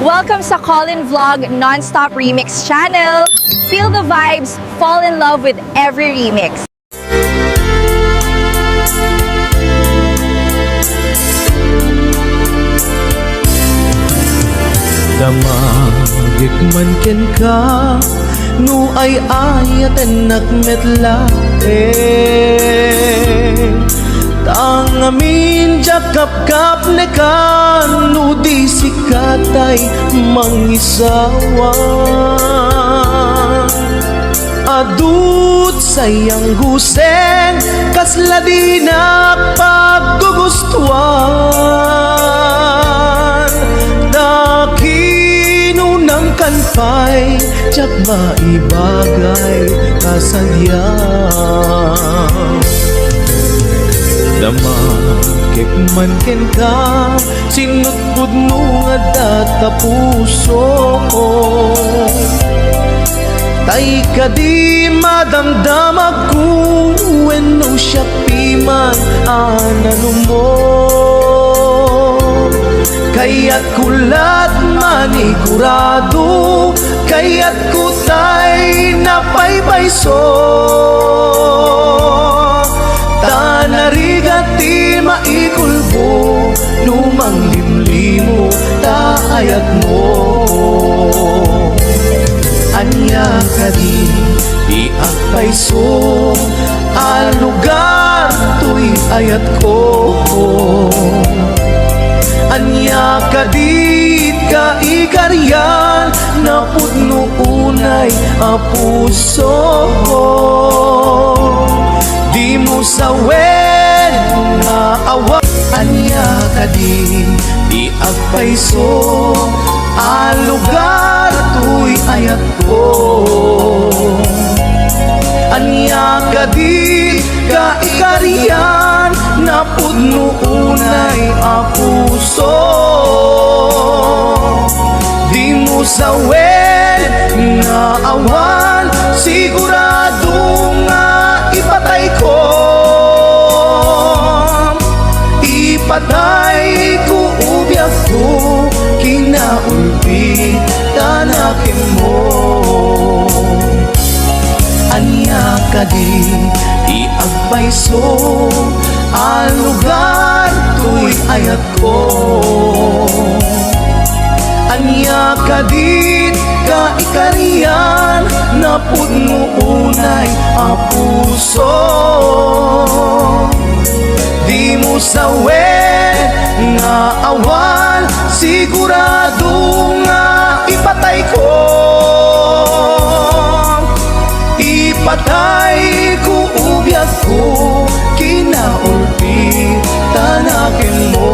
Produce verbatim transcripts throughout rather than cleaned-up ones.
Welcome sa Colin Vlog Non-Stop Remix Channel. Feel the vibes, fall in love with every remix. Damagek man kenka no ay-ayatennak met laeng. Ta ngamin diak kapkapnekan no di sika tay mangisawa. Adu say angguseng, kasla dinak paggugustuan. Ta kinunangkan pay, diak maibagay kasadiak. Damakek man kenka, sinutpudno nga data puso. Tay kadi madamdamagko wenno siak piman a nanumo. Kayatko lat manigurado, kayatko tay napaypayso. Ta narigat ti maikulbo no manglimlimo ta ayatmo. Ania kadi ti agpayso a lugar toy ayatko? Ania kadi ti kaikarian napudno unay a puso? Dimo sawen nga awan. Ania kadi ti agpayso a lugar toy ayatko? Ania kadi ti kaikarian napudno unay a puso? Dimo sawen nga awan, sigurado nga ipatayko. Ipatayko, o biagko, kinaulbit ta nakemmo. Ania kadi ti agpayso a lugar toy ayatko? Ania kadi ti kaikarian napudno unay a puso? Dimo sawen nga awan, sigurado nga ipatayko. Ipatayko, o biagko, kinaulbit ta nakemmo.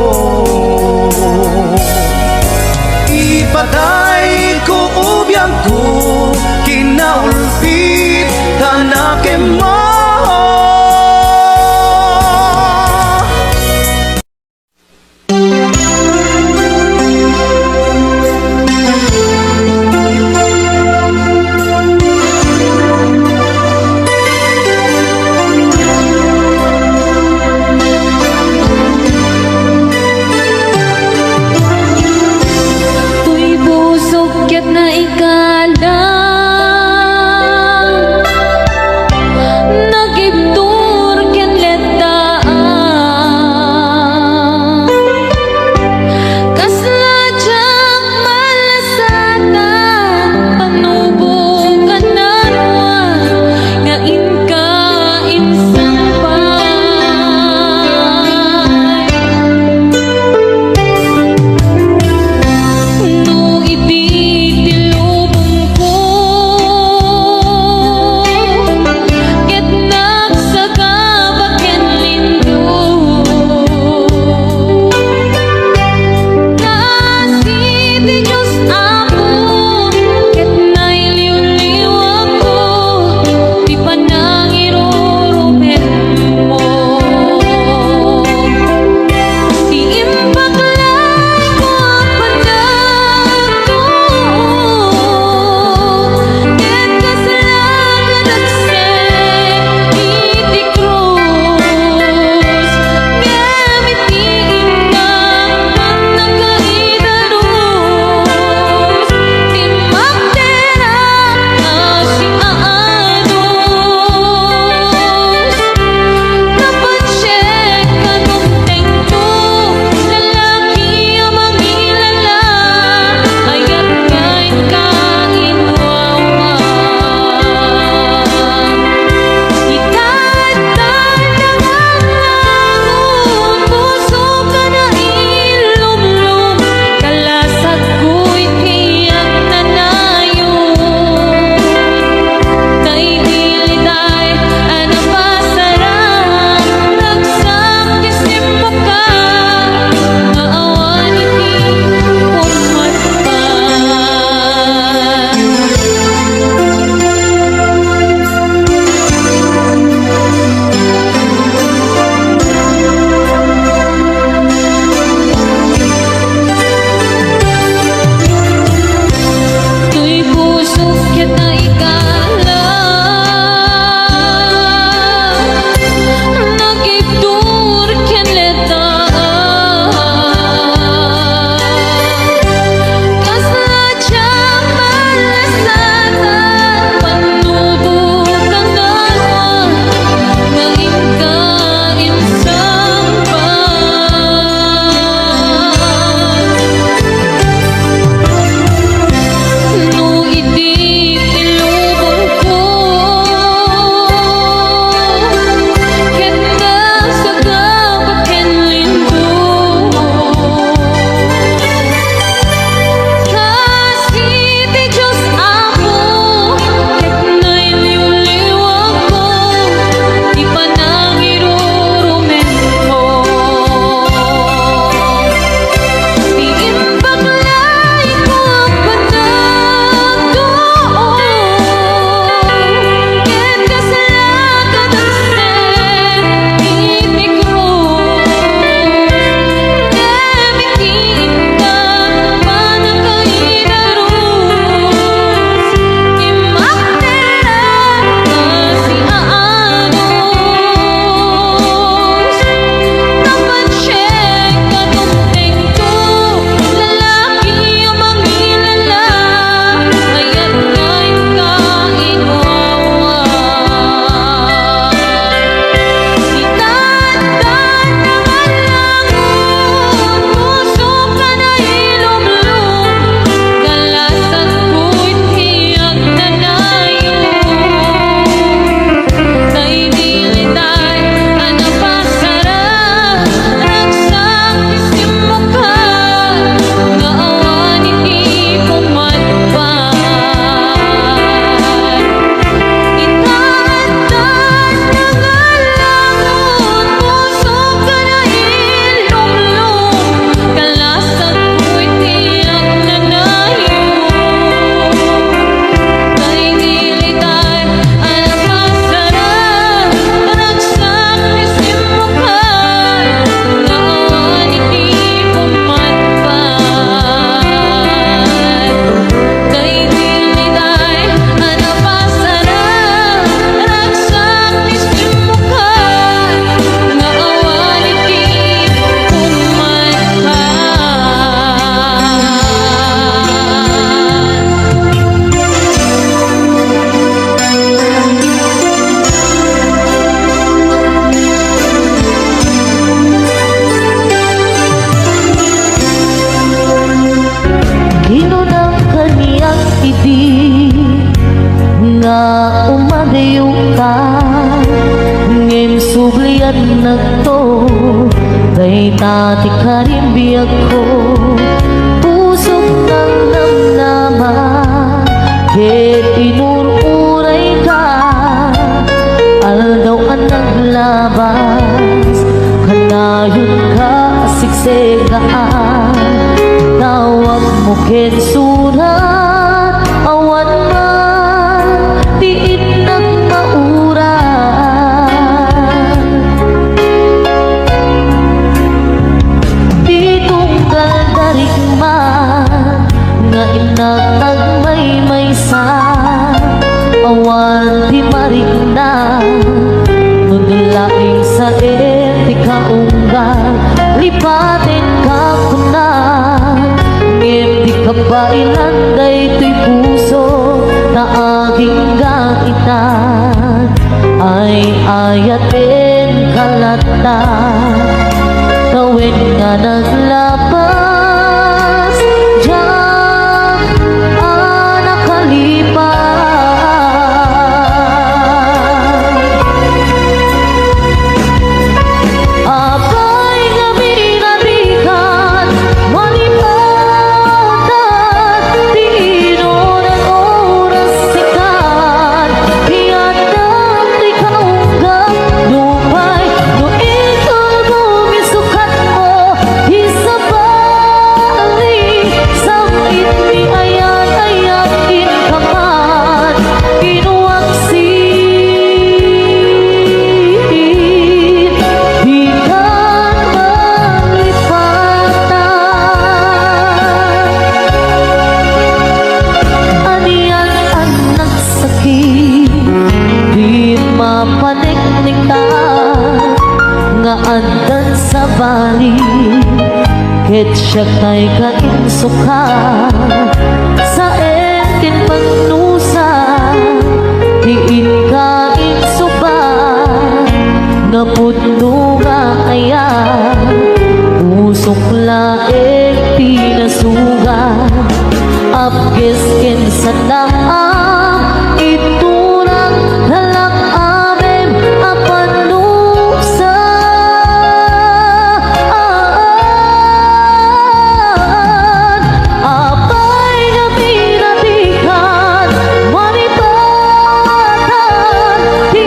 Ipatayko, o biagko, kinaulbit ta nakemmo. Toy pusok ket naikalang, nagibtur ken lettaan. Kasla diak malasatan, panubokan a ruar nga inka insangpay. No iti ti Ti karimbiagko, pusok nang namnama, ket inur-urayka, aldaw a naglabas, kanayonka a sigsegaan, tawagmo ken surat, awan man ti itnak maurat. Ti tunggal darikma nga innak agmaymaysa, awan ti marikna, no di laeng saen ti kaunggal, lipatenka kuna, ngem di kabaelan daytoy puso ta agingga ita. Ay-ayatenka latta, tawen nga naglapas, diak a nakalipas. Apay nga binabikan, malipatan, ti inuran oras sikan, ti adda ti kaunggan, nupay no itulbong isukatmo, ti sabali, sam-itmi ayan-ayan inkaman, kinuak sin dikan malipatan. Anian a nagsakit, di mapaneknektan, nga addan sabali, ket siak tay ka insuka, saen ti pagnusa, ti inka insuba, napudno nga ayan, pusok laeng ti nasugat, apges ken sadam, iturak halak amin a panusa. Apay nga binabikan, malipatan, ti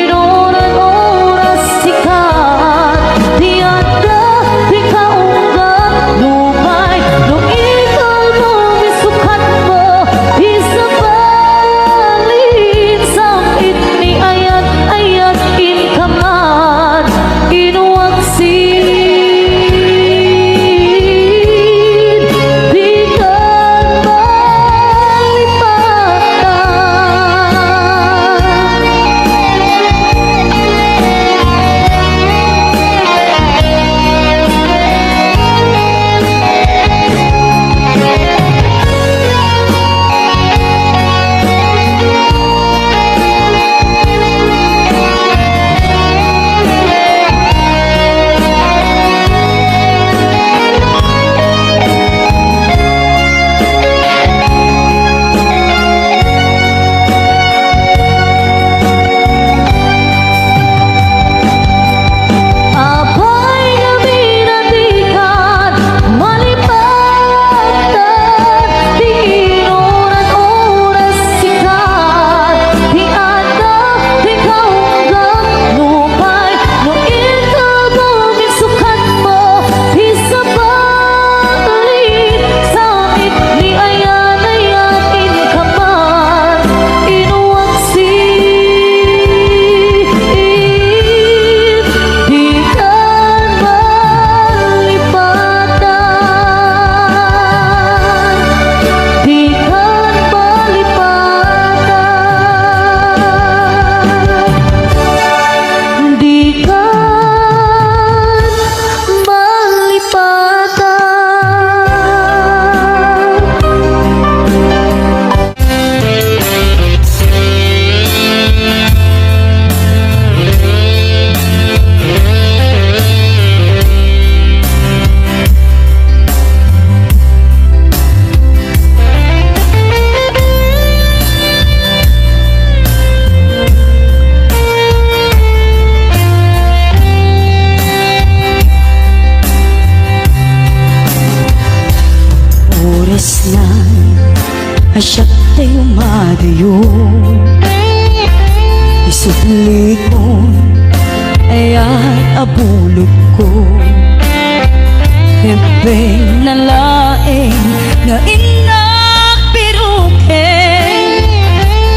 inuran oras sikan, ti adda ti kaunggan, nupay no itulbong isukatmo, ti sabali, Isnan a siak tayo madayo. Isublikon, ayat a bulodko. Hebbeng na laeng nga innak biroken,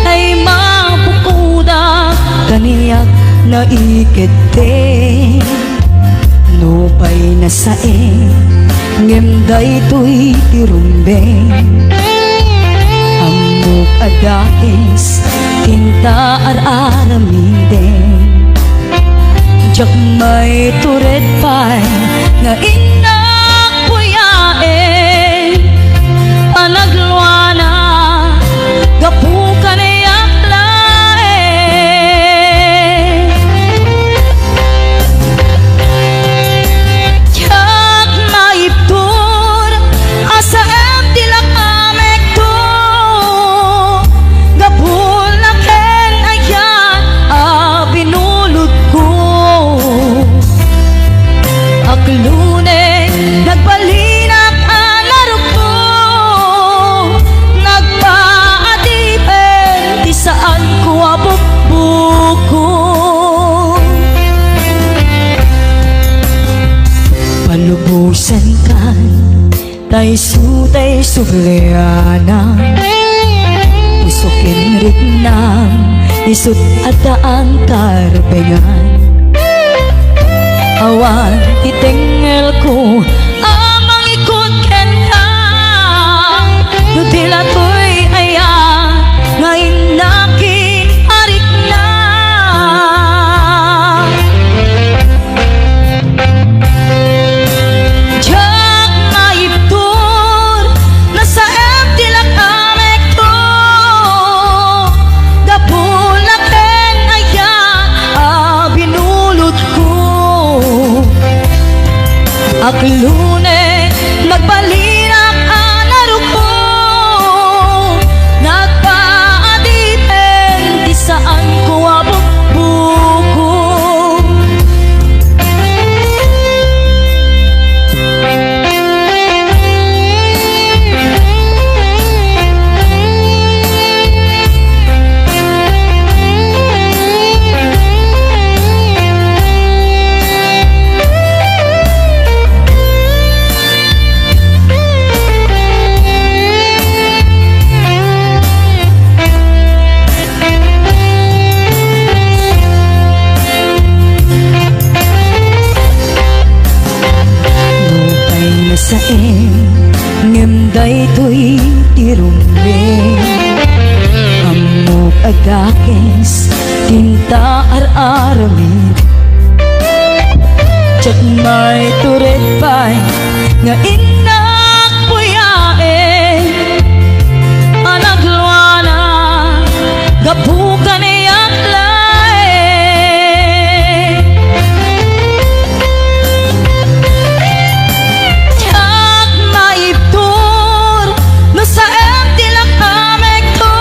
ay mabukoda kaniak naikeddeng. Nupay nasaen, ngem daytoy ti rumbeng. Ammok a dakes ti inta ar-aramiden. Diak maitured pay nga innak puyaen. Panagluana, gapu kaniak laeng. Diak maibtur a saem ti lakamekto, gapu la ken ayat a binulodko. Aklone, nagbalinak a narukno, nagpaadipen ti saanko a bukbukon. Palubosankan, ta isu tay sublianan. Puso ken riknam, isut' adda a karbengan. Awan ti tengngelko a mangikut kenka, no di la toy aya nga innak ken a riknam. Diak maibtur no saem ti lakamekto, gapu la ken ayat a binulodko. Aklone, nagbalinak a narukno, nagpaadipen ti saanko a bukbukon. Nupay nasaen, ngem daytoy ti rumbeng. Ammok a dakes ti inta ar-aramid. Diak maitured pay nga innak puyaen. Panagluana, gapu kaniak laeng. Diak maibtur no saem ti lakamekto,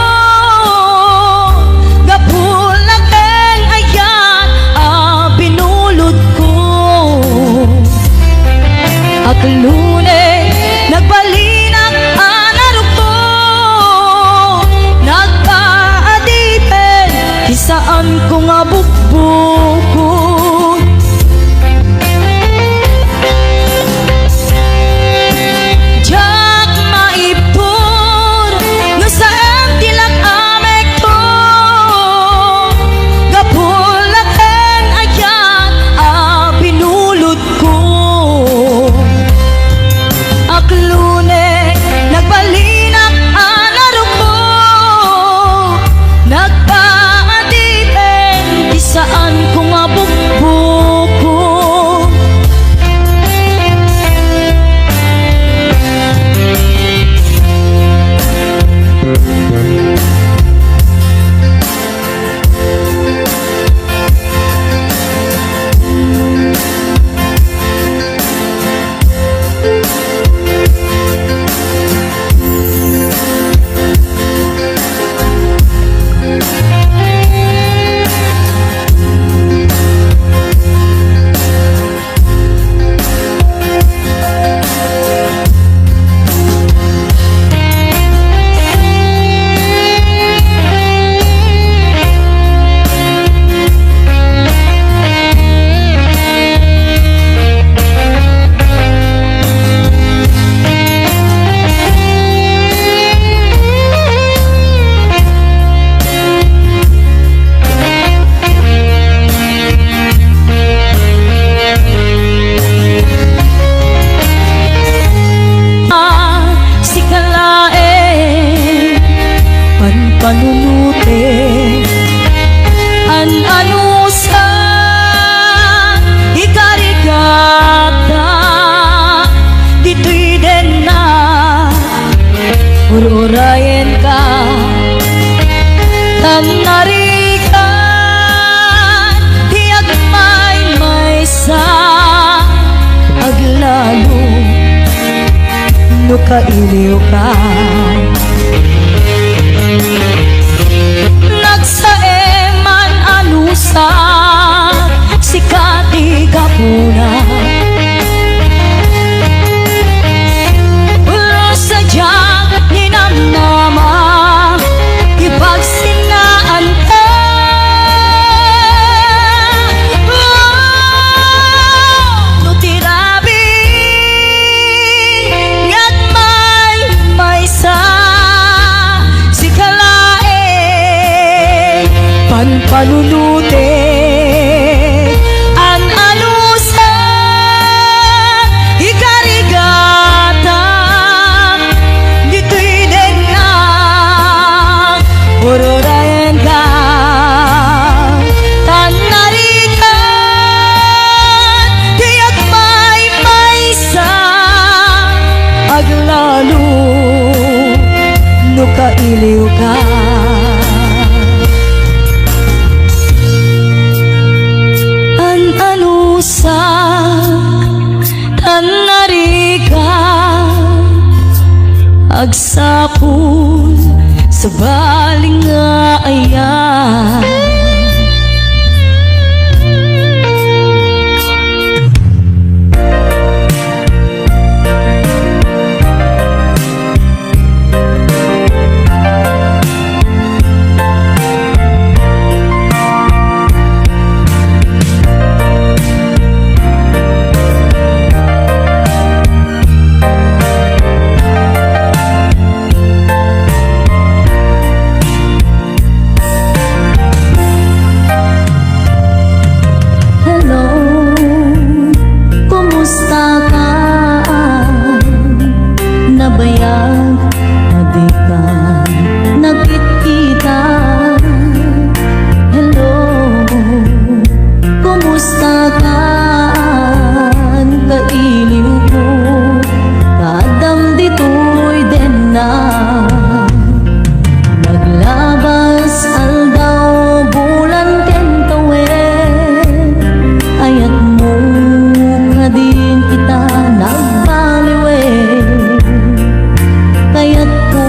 gapu la ken ayat a binulodko. Aklone, Urayenka, tan narigan ti agmaymaysa, aglalo no kailiwka. Nagsaem man a nusak, sika ti gapuna. Pero sadiak ninamnama ti pagsinnaanta. No ti rabii nga agmaymaysa, sika laeng panpanunotek, an-anusak, ikarigatak, ditoy dennak, ururayenka, tan narigan ti agmaymaysa, aglalo no kailiwka. An-anusak, tan narigan, agsapul, sabali nga aya. Hello, kumusta ka? Nabayag a dika nagkitkita. Hello, kumusta ka? Kailiwko, kaadda ditoy dennak. Naglabas aldaw, bulan ken tawen, ayatmo kadin kita nagbaliwen. Kayatko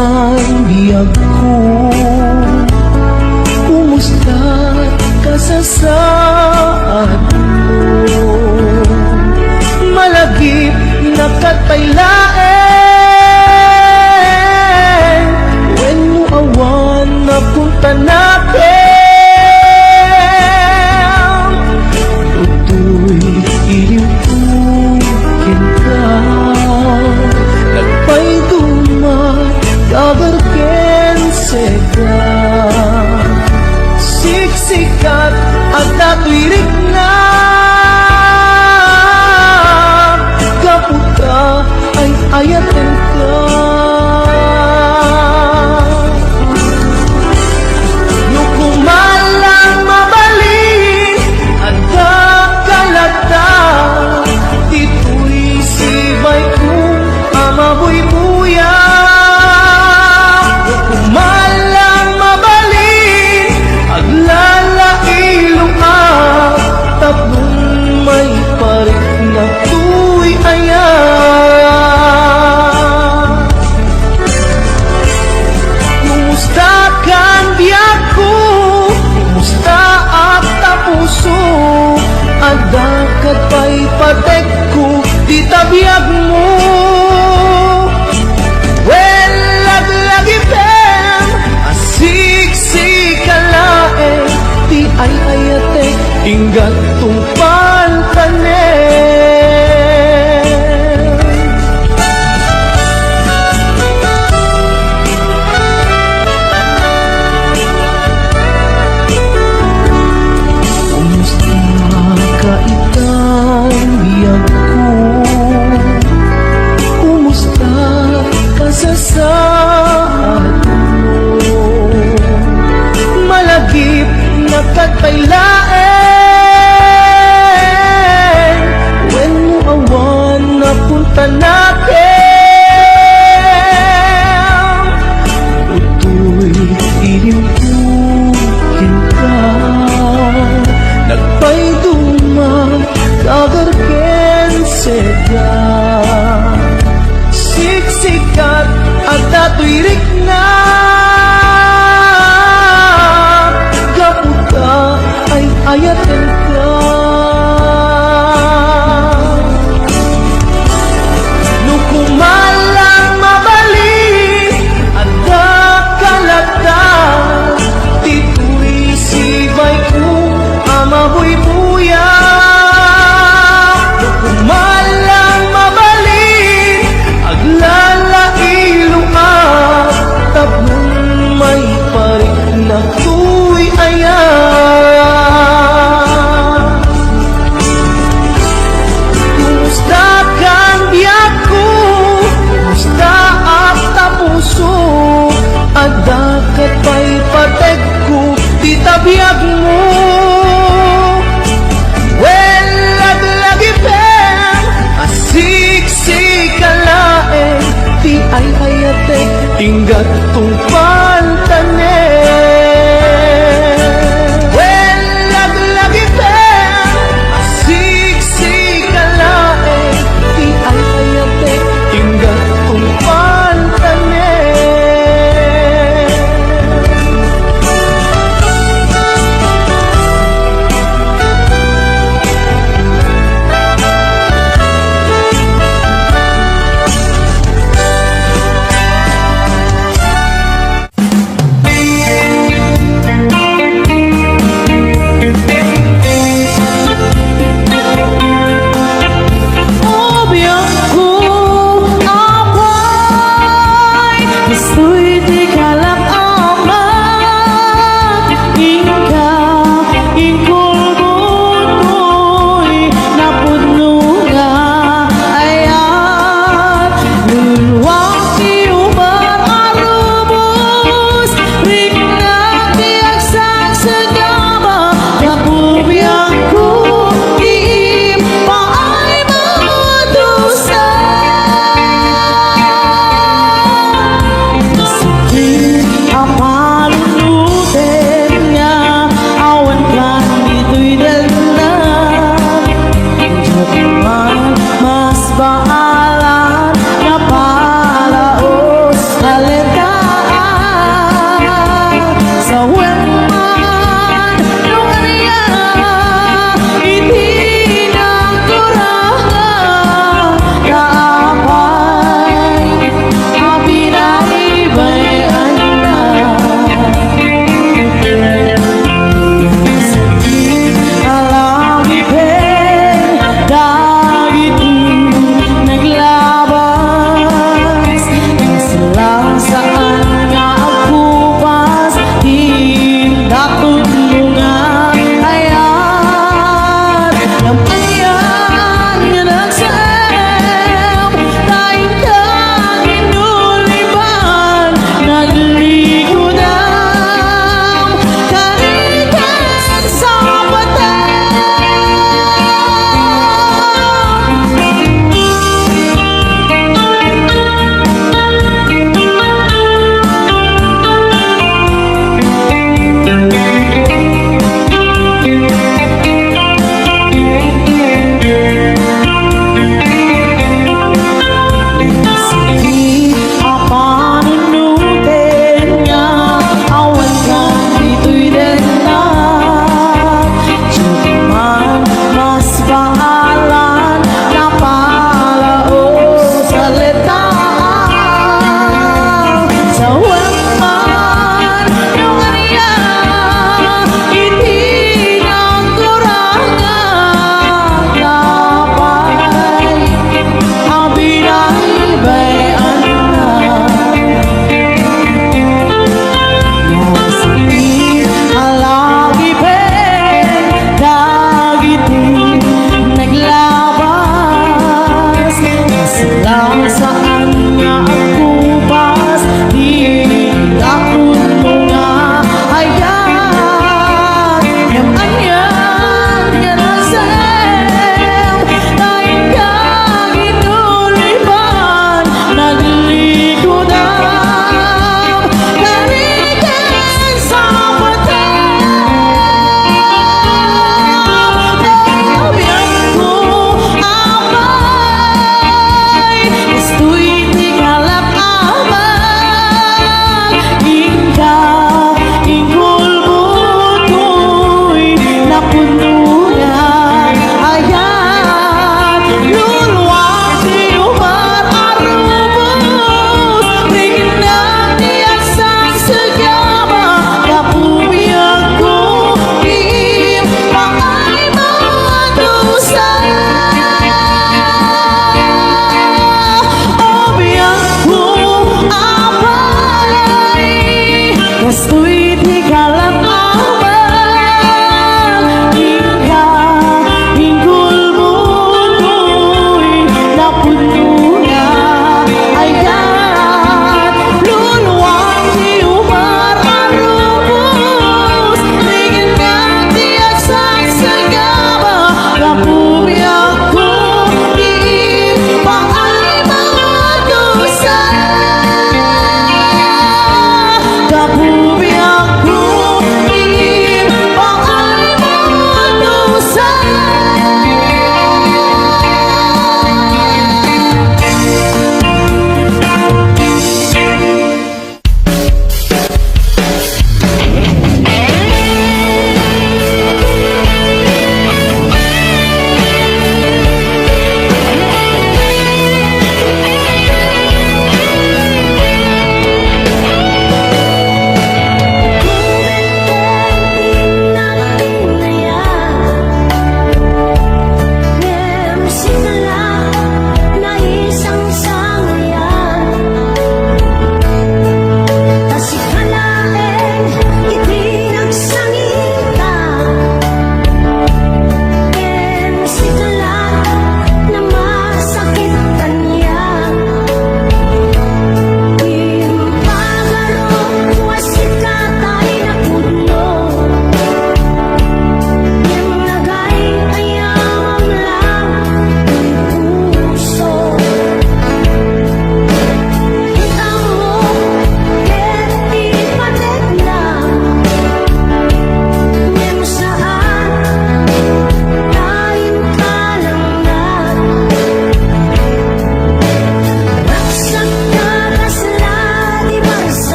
Ang biagko, kumusta kasasaadmo? Malagip na ket pay laeng, wenno awan napunta nakem. Toy iliwko kenka, nagpayduma dagar ken sega. Siksikat a datoy rikna, gapu ta ay-ayatenka. No koma lang mabalin, adda ka latta, ditoy sibayko a mabuybuya. No koma lang mabalin, aglalailo a tapno maiparit na toy aya. Kumusta kan biagko? Kumusta ak ta puso? Adda ket pay patekko dita biagmo. Wen, laglagipem a siksika laeng ti ay-ayatek, ingga't tungpal tanem. Kumusta ka itan biagko? Kumusta kasasaadmo? Malagip na ket pay laeng, wenno awan napunta nakem. Toy iliwko kenka, nagpayduma dagar ken sega. Siksikat a datoy rikna, gapu ta ay-ayatenka. No koma lang mabalin, adda ka latta, ditoy sibayko a mabuybuya. No koma lang mabalin, aglalailo a tapno maiparit na toy aya. Kumusta kan biagko? Kumusta ak ta puso? Adda ket pay patekko dita biagmo. Wen, laglagipem a siksika laeng ti ay-ayatek, ingga't tungpal tanem. Wen, laglagipem a siksika laeng ti ay-ayatek, ingga't tungpal tanem. Biagko, apay, kastoy ti kalak a mat, inka, inkulbotkoy, napudno nga ayat, nulwak ti umar a rubos, rikna ti agsagsaga, gapu biagko, ti impaay madusa. Sakit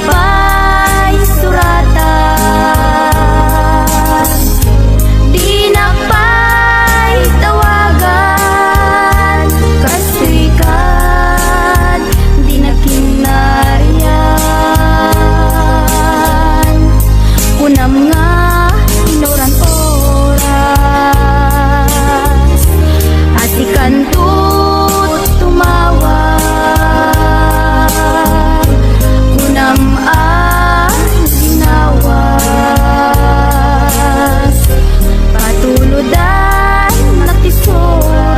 pay suratan, dinak pay tawagan, kastoy kad dinak kinarian. Kunam nga inuran oras, a sikanto tumawag. Kunam a ginawas, patulodan na ti surat.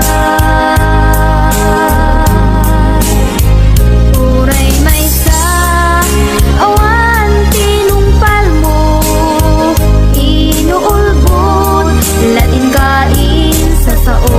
Uray maysa, awan tinungpalmo, inuulbod, latin kain sa sao.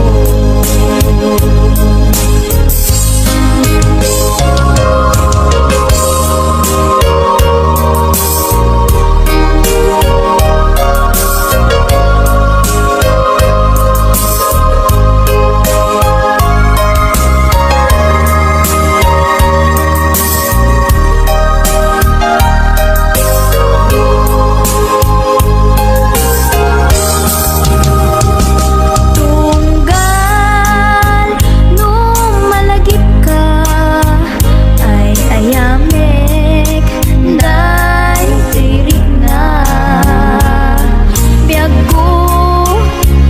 Tunggal no malagipka, ay-ayamek daytoy rikna. Biagko,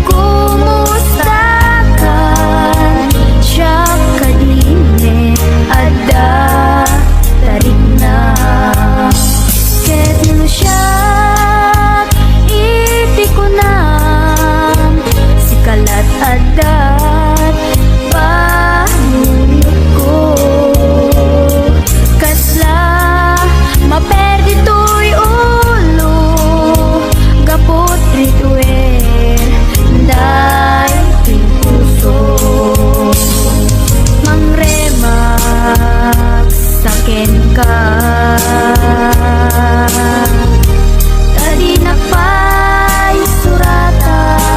kumustakan? Siak kadine adda ta rikna. Ket no siak iti kunam, sika lat addat panunotko. Kasla maper ditoy ulo, gapu ti tuer daytoy puso. Mangremak sa kenka, ta dinak pay suratan,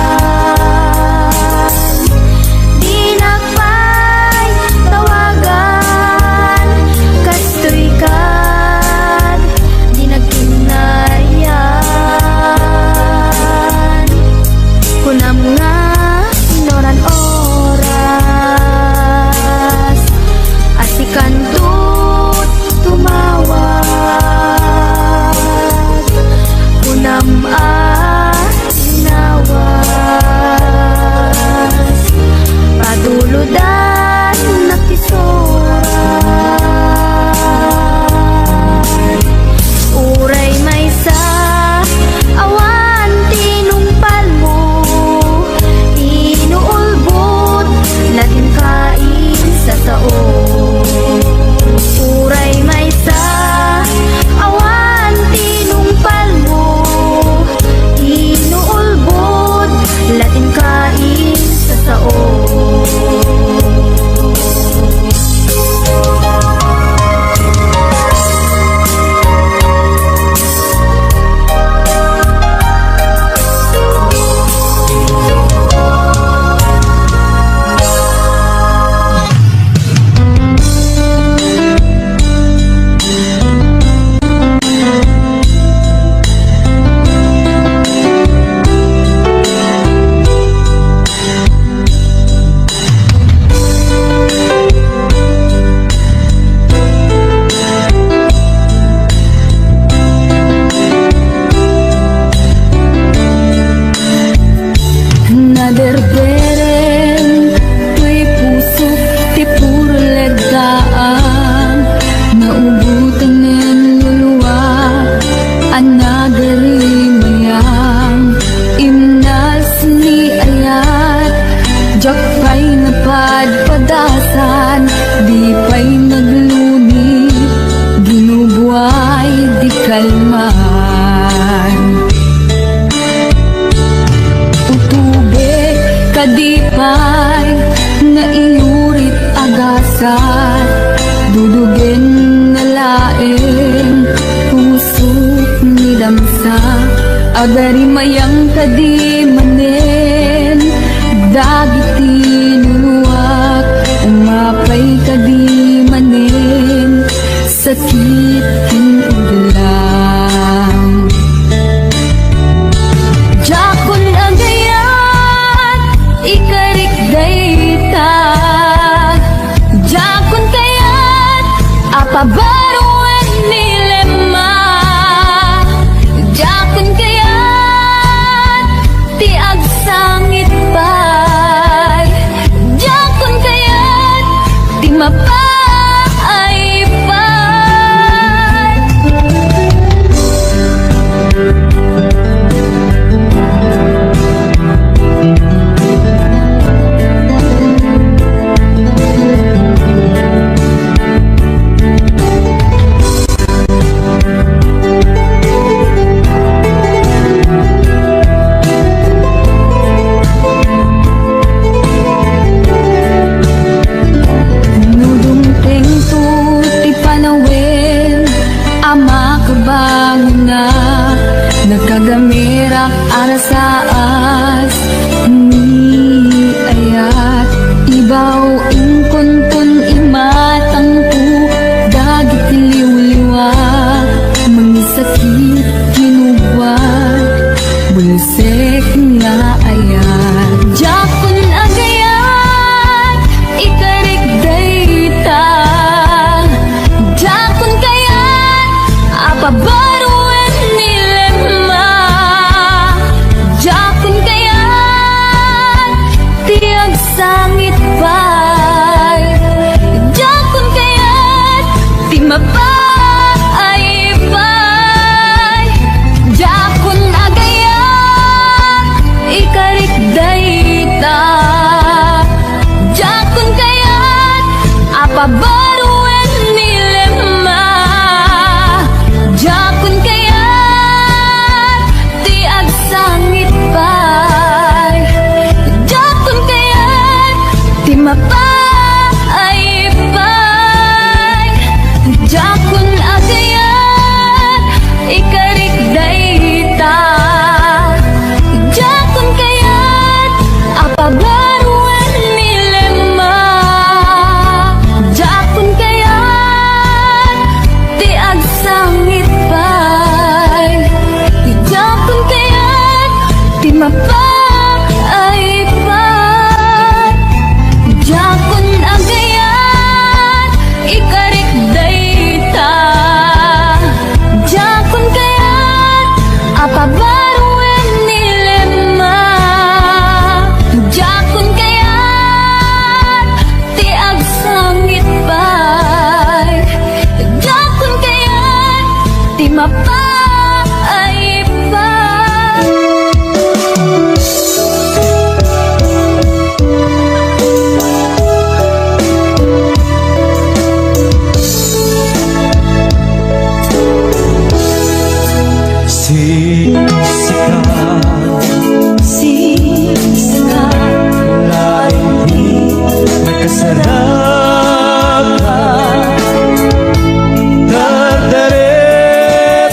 dinak pay tawagan, kastoy kad dinak kinarian. Kunam nga inuran oras, a sikanto tumawag. Kunam a ginawas, patulodan na ti surat. Uray maysa, awan tinungpalmo, inuulbod, latin kain sa sao. Uray maysa, awan tinungpalmo, inuulbod, latin kain sa sao. Naderderem toy pusok ti puro legdaan, naubotanen luluak a nagarimayam. Imnas ni ayat, diak pay napadpadasan, di pay nagluni, ginubuay di kalman. Utubek kadi pay nga iyurit a gasat, dudugen na laeng pusok ni damsa. Agarimayam kadi manen dagiti luluak, umapay kadi manen sakit Inudlan. Diakon agayat, ikarik dayta. Diakon kayat a pabaroen ni Lema. Diakon kayat ti agsangit pay. Diakon kayat ti mapaay pay. No dumtengto ti panawen a makabangona, nakagamirak a rasaas ni ayat. Ibaw inkunton imatangko dagiti liwliwa, mangisakit kinugwa, bulsek nga ayat. Diakon agayat, ikarik dayta. Diakon kayat a pabaroen ni Lema. Diakon kayat ti agsangit pay. Diakon kayat ti mapaay pay. Diakon agayat, ikarik dayta. Diakon kayat a pabaroen ni Lema. Diakon kayat ti agsangit pay. Diakon kayat ti mapaay pay. Diakon agayat, ikarik dayta. Diakon kayat a pabaroen ni Lema. Diakon kayat ti agsangit pay. Diakon kayat ti mapaay pay. Diakon agayat, ikarik dayta. Diakon kayat a pabaroen ni Lema. Diakon kayat ti agsangit pay. Diakon kayat ti mapaay pay. Sika, sika, laeng ti nakasarata, dardarep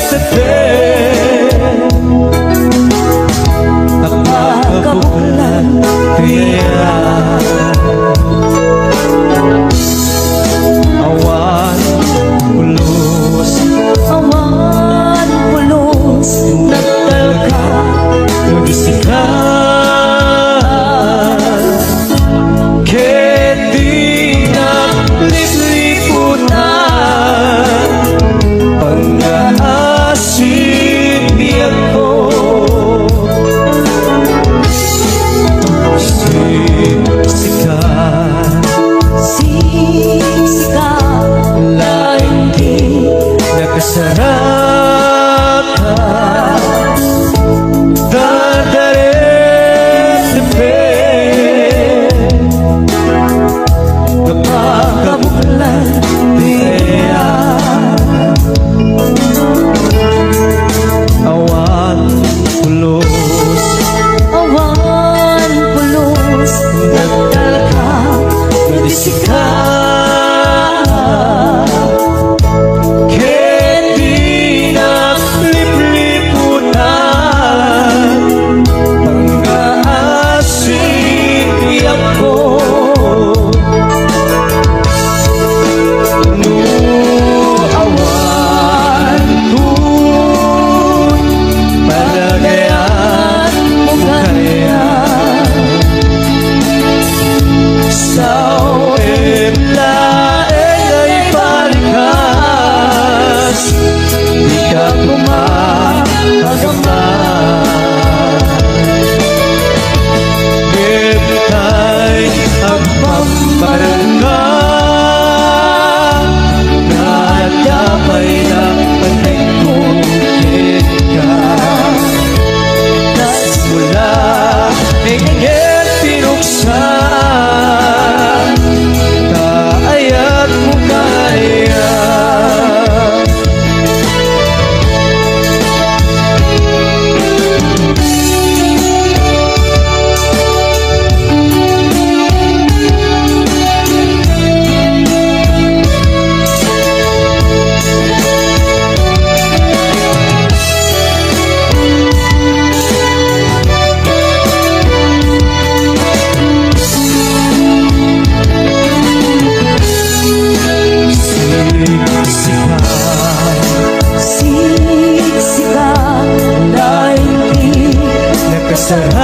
Sarangka,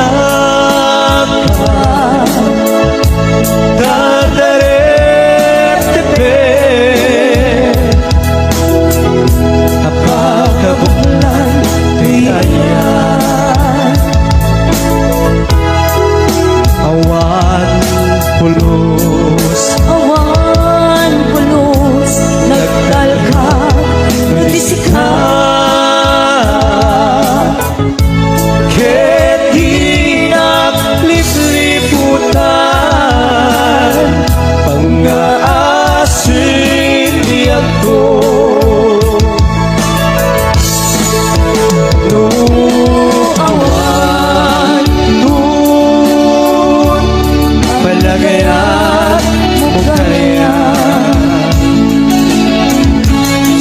tadarep ti pet, a pakabuklan ti ayat. Awan pulos, awan pulos, nagtalka no ti sika. Ket dinak lipliputan, pangngaasim ti agko. No awan, no palagayat mo kaniak,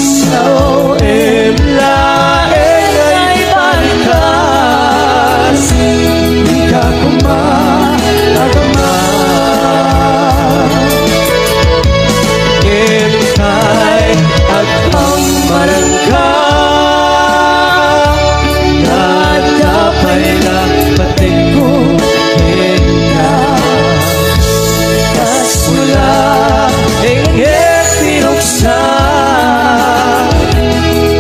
sao-em laeng nga ibalkas, dika koma agama. Ngem kay agpammaranka, nga adda pay la patengko kenka. Kas pula, engger pinuksa,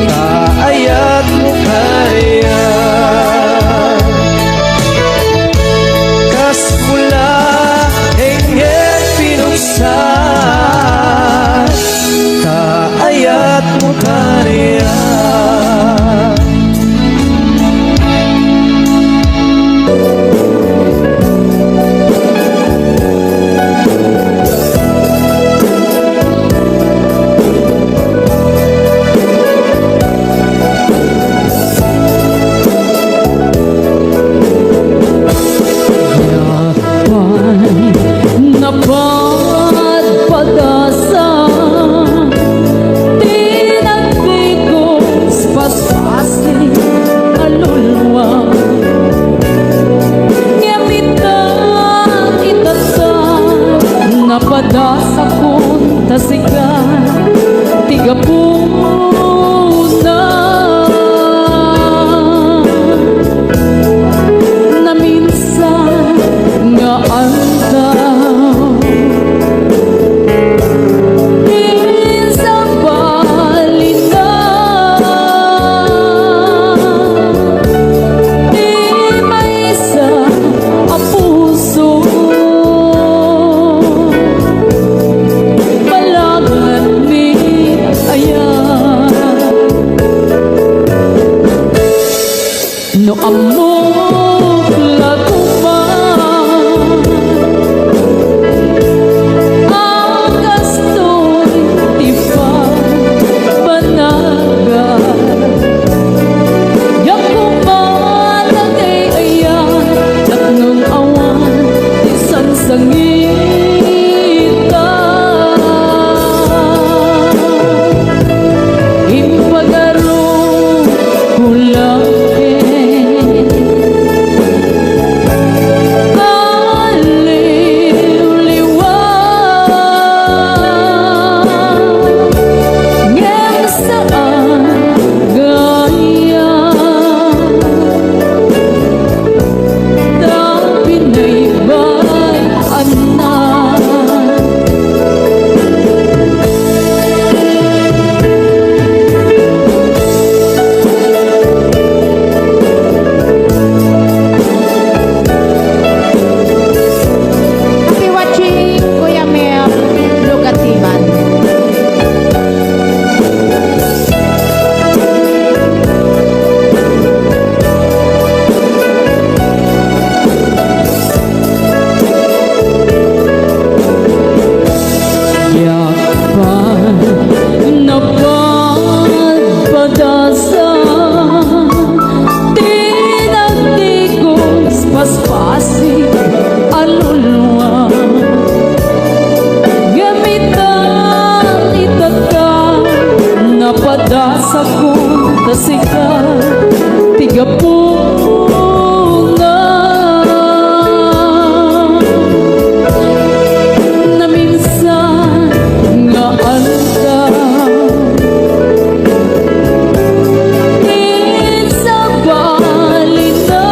ta ayatmo kaniak. Kas pula, engger pinuksa, ta ayatmo kaniak. Napadpadasa ti nagtigos paspasi a luluag. Ngem ita, itatta, napadasakon ta sika ti gapuna. Naminsan nga aldaw, ti sabalina, ti maysa a puso, palagan ni ayat. No ammok la koma a kastoy ti panagan, diak koma nagay-ayat tapno awan ti sangsangita. Impagarok ko la ket aliwliwa, ngem saan gayam ta binaybay-anna. Happy watching, Kuya Mel, Lugatiman. Diak pay napadpadasa ti nagtigos paspasi a luluag. Ngem ita, itatta, napadasakon ta sika ti gapuna. Naminsan nga aldaw, ti sabalina,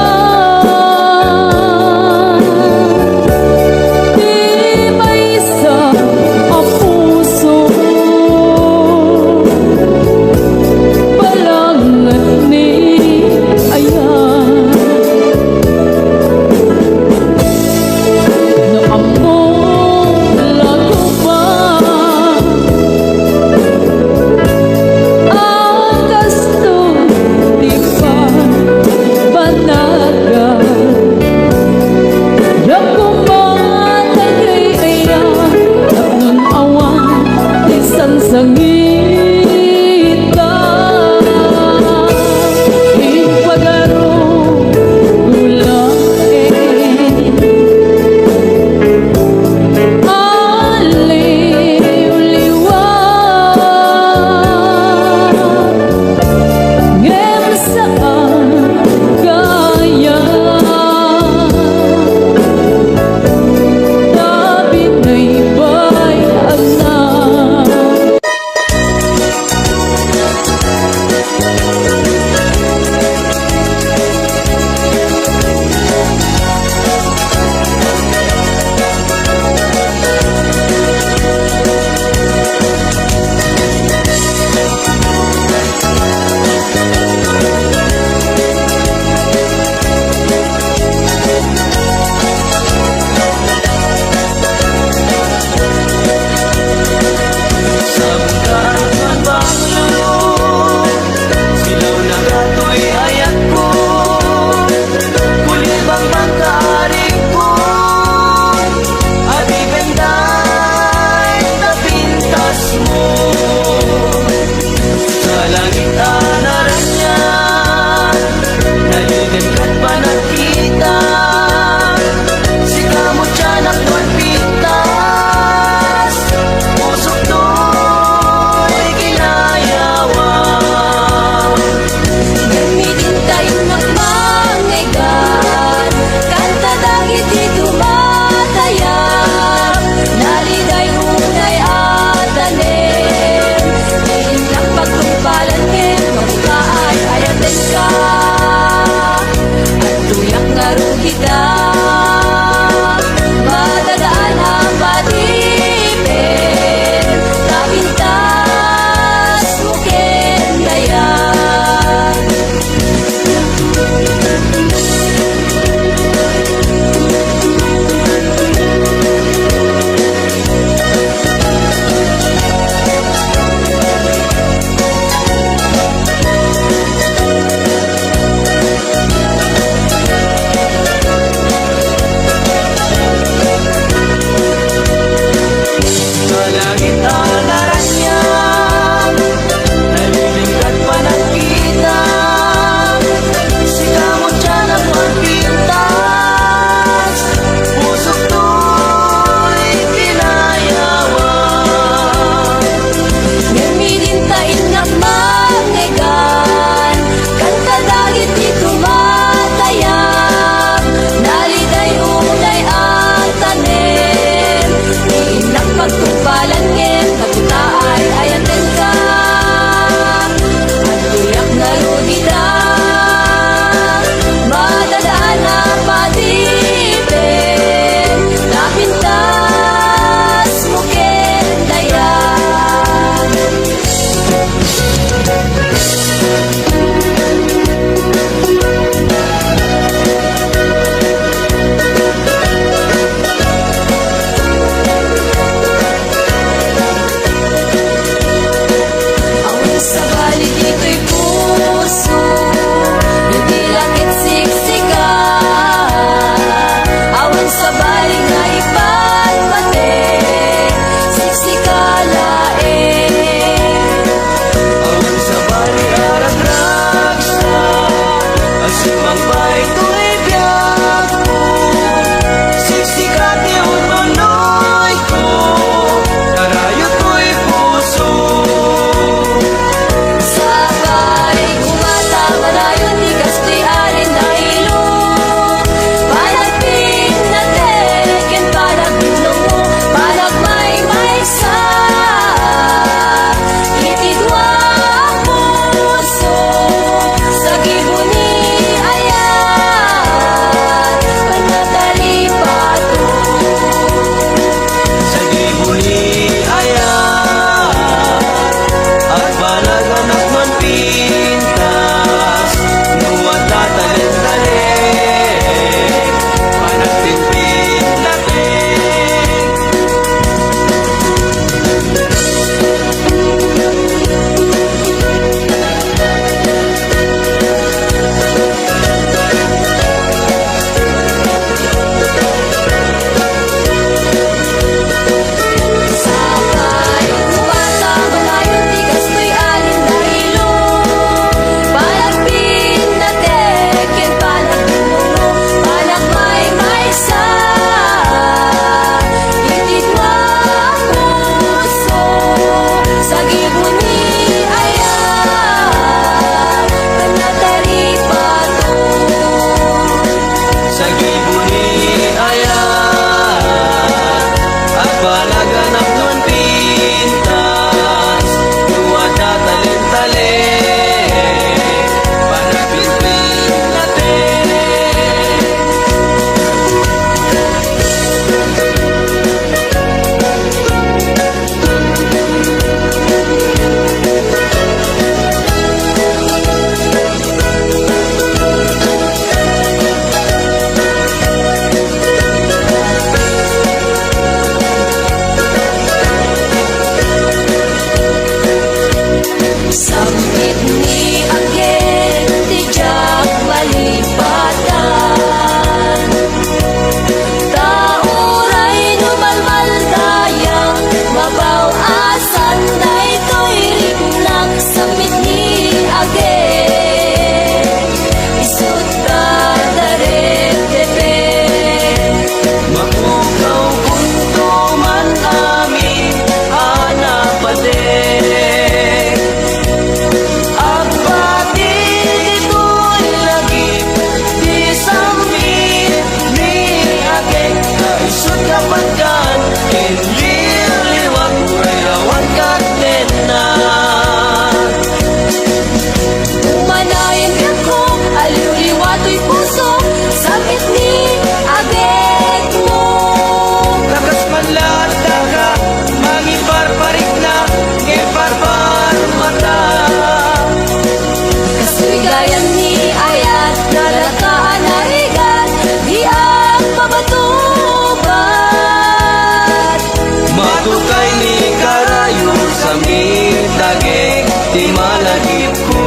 Ipko.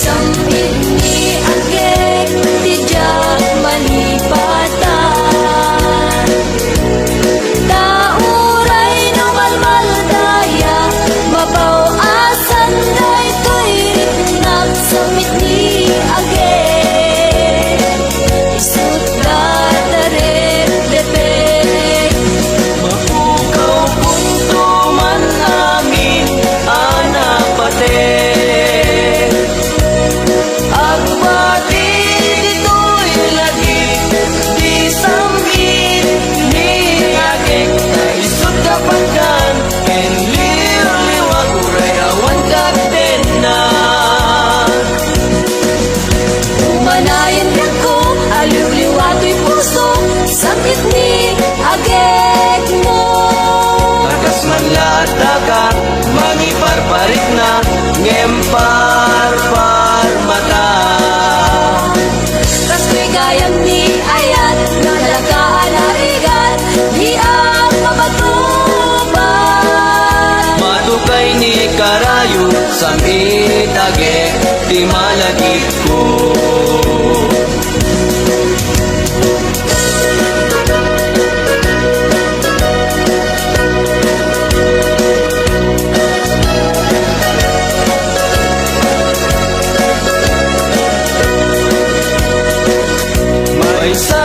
Sam-itni agek ti diak malipatan. Ta uray no malmaldaya, mabaw a saan daytoy riknak. Sam-itni agek, isut' dadarepdepek. Mapukaw kunto man amin a napateg. Agbati ditoy lagi ti sam-itni agek, ta isut' kapatgan ken liwliwak uray awan kadenna. Umanayen biagko a liwliwa toy puso, sam-itni agekmo. Ta kas man la addaka mangiparparikna, ngem parparmata. Kastoy gayam ni ayat, nga nalaka a narigat, diak mabatubad. Madukay ni karayo, sam-it agek ti malagipko. Maysa